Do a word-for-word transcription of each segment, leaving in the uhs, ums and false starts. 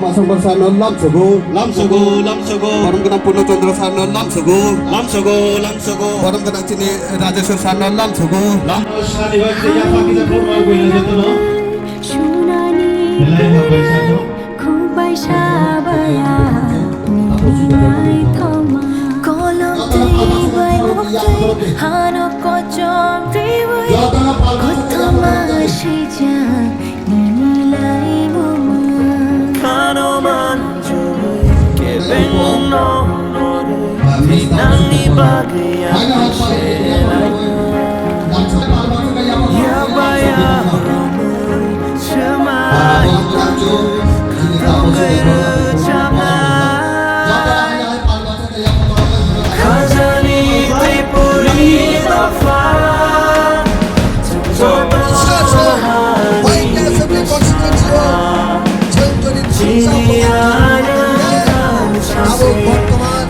Masongkor sarno lamsogo. Lamsogo, lamsogo. Borom gwnang Purno Chandra sarno lamsogo. Lamsogo, lamsogo. Borom gwnang chini Rajeshwar sarno lamsogo. Lam- Belai hambai sarno. Kolom twi bai mokte hano kochom twi bai kothoma sijak. Khano manjui kebengno nangni bagwi ang selai. Yabaya romwi swmai tongwi rwchapnai. Khajani Tripuri dopha, joto Assembly Constituency o chwng toni chini abo bortoman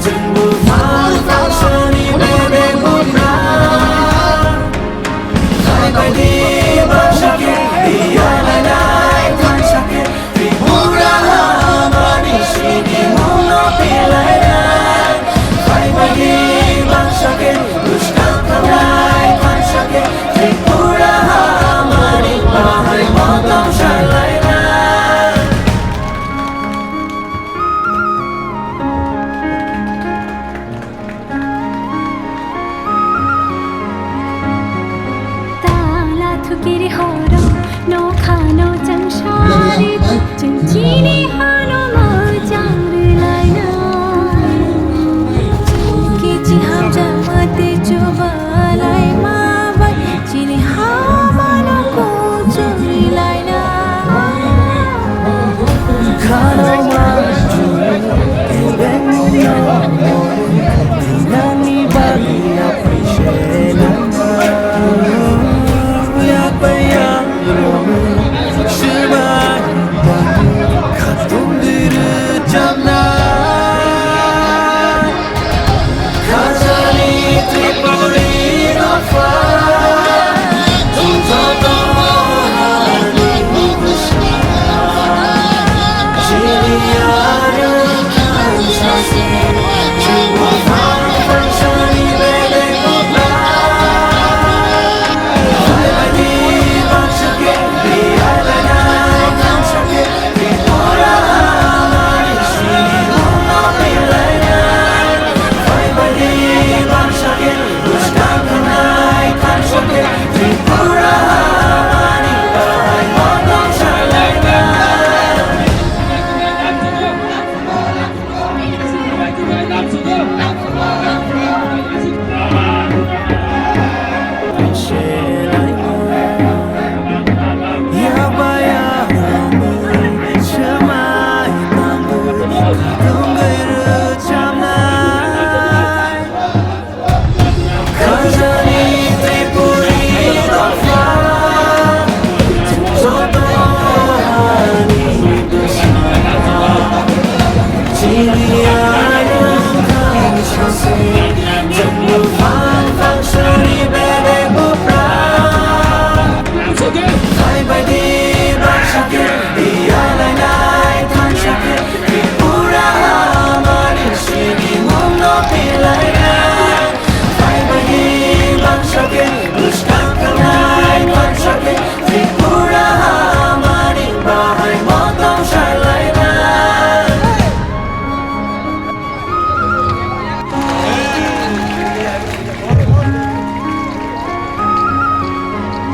Tripura hamani sini mungno pilainai, phaimani bangsa khe bwskang thangnai thansa khe Tripura hamani bahai motom salainai. Tala thukiri horo, nokhano changsari, chini hano mojang rilaina. Kichi hamjak mate chubalai mabai, chini hamano kuchuri laina. Khano manjui kebengno nangni bagwi appreciate. Yakbaya romwi swmai khatung diri jamnai. Khajani Tripuri dopha, joto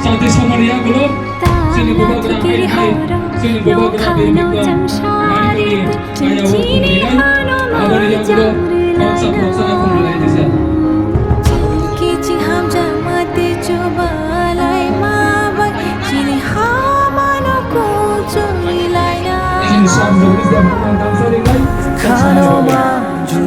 Santi samani yagulo, chini bubagra hai hai, chini bubagra bebekba, hai hai, kaya o kumilai, aboni yagulo, khoroksa khoroksa no kumilai disa. Chini hamjakma tei chubalai ma bai, chini hamano kuchuri laina. Chini samjak ni jabra no damsa rinai. Khano manju.